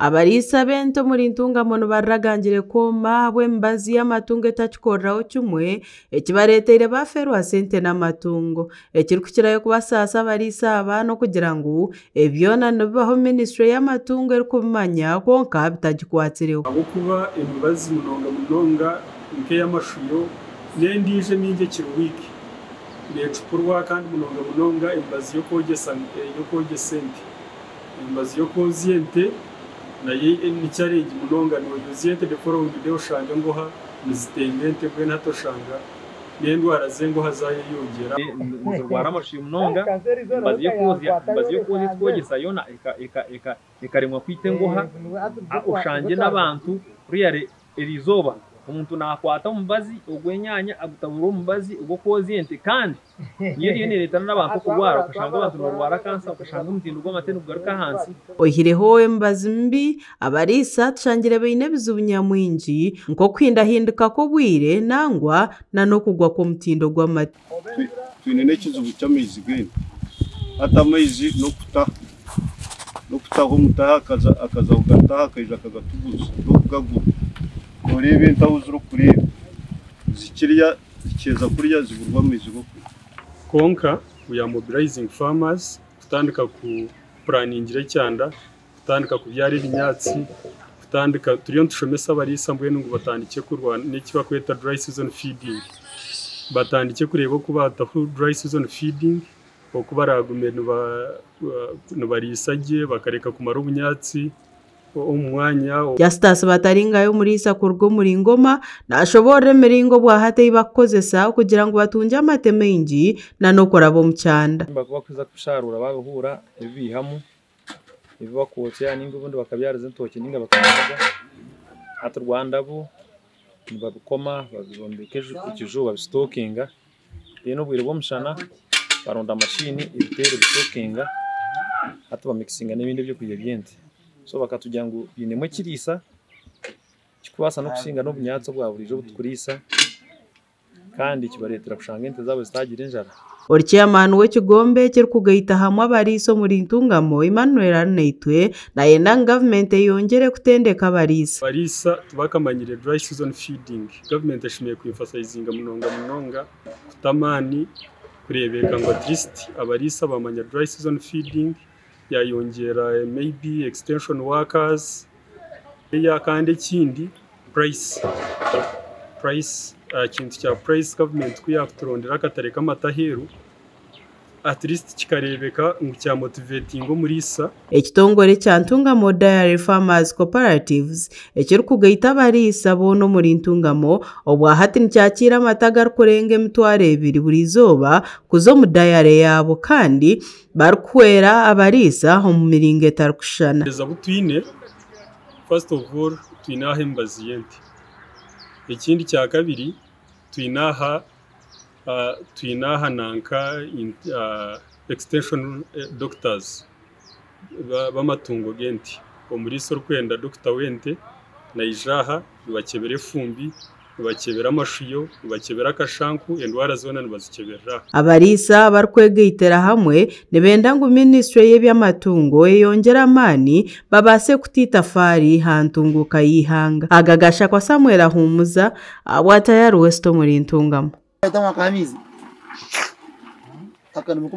Abariisa b'ente omuri Ntungamo nibarira kwoma ahabw'emibazi y'amatungo etakikoreraho kimwe ekibareeteire bafeerwa sente n'amatungo. Ekirikukirayo kubasaasa abariisa aba n'okugira ngu ebyona nibibaho minisitule y'amatungo erikubimanya kwonka bitagikwatsireho. Ahabw'okuba emibazi munonga munonga nk'ey'amashuyo n'endiijo emingi ekiri wiiki neecupurwa kandi munonga munonga emibazi y'okwogyesa ente. Emibazi y'okwozya ente nayo ni challenge munonga, nooyozya ente the following day oshanga engoha nizitemba ente mbwenu hati oshanga n'endwara z'engoha zaayeyongyera. Nizirwara amashuyo munonga, emibazi y'okwozya etukwogyesa yoona ekaremwa kwita engoha, oshangye n'abantu really eriizooba omuntu naakwata omubazi ogw'enyaanya agutabura omubazi ogw'okwozya ente kandi niyo eriyo neereetera n'abantu okurwara, okashanga abantu nibarwara kansa, okashanga omutindo gw'amate nigugaruka ahansi. Oihireho emibazi mibi, abariisa tushangire baine ebizibu nyamwingi nk'okuhindahindika kw'obwire nangwa n'okugwa kw'omutindo gw'amate. Twine n'ekizibu ky'amaizi g'ente. Hati amaizi n'okutaho omutaha akaza kugataha akaija akagatuguza n'okugagura. Noreeba ente ahu zirikureeba zikirya zikiheza kurya ziburwa amaizi g'okunywa. Kwonka we are mobilizing farmers kutandika kupuraningira ekyanda, kutandika kubyara ebinyaatsi, kutandika turiyo nitushomesa abariisa mbwenu ngu batandike kurwana n'eki barikweta dry season feeding. Batandike kureeba oku baataho dry season feeding, oku baraagume nibariisa gye bakareka kumara obunyaatsi omu mwanya. Justus Bataringayo omuriisa kuruga omuri Ngoma nashoboorora emiringo obwahati ei bakukozesa kugira ngu batungye amate maingi n'okuraba omu kyanda. Bakuza kusharuura babihuura ebibihamu ebi bakwotsya ninga obundi bakabyariza entookye ninga bakabinaga. Hati Rwanda bo nibabikoma babibombeka ekiju babisitokinga, then obwire bw'omushana baronda mashini ebiteera ebisitokinga hati bamikisinga n'ebindi ebyokurya by'ente. So bakatugira ngu biinemu ekiriisa kikubaasa n'okusinga n'obunyaatsi obwa buriijo obutukuriisa kandi kibareetera kushanga ente zaabo zitaagira enjara. Ori chairman w'ekigombe ekirikugaita hamwe abariisa omuri Ntungamo, Emmanuel Arinaitwe, nayenda ngu gavumenti eyongyere kutendeka abariisa. Abariisa tibakamanyire dry season feeding. Gavumenti eshemereire kwemphasizinga munonga munonga kuta amaani kureebeka ngu at least abariisa bamanya dry season feeding, yayongyera maybe extension workers. Kandi ekindi price, price aha kintu kya price gavumenti ku yaakuturondera akatare k'amata aheeru at least kikareebeka ngu kyamotivatinga omuriisa. Ekitongore kya Ntungamo Dairy Farmers Cooperatives ekirikugaita abariisa boona omuri Ntungamo obwahati nikyakiira amata agarikurenga 2000 buri izooba kuza omu dairy yaabo kandi barikuhwera abariisa omu miringo etarikushushana. Obu twine, first of all twine aha emibazi y'ente. Ekindi kya kabiri twine aha nanka extension doctors b'amatungo g'ente. Omuriisa orikwenda dokita w'ente naija aha nibakyebera efumbi, nibakyebera amashuyo, nibakyebera akashanku, endwara zoona nibazikyeberera aha. Abariisa barikwegaitira hamwe nibenda ngu minisitule y'eby'amatungo eyongyere amaani babaase kuta itafaari aha ntunguuka y'eihanga. Aga gashakwa Samuel Ahumuza, Bwatayari West omuri Ntungamo.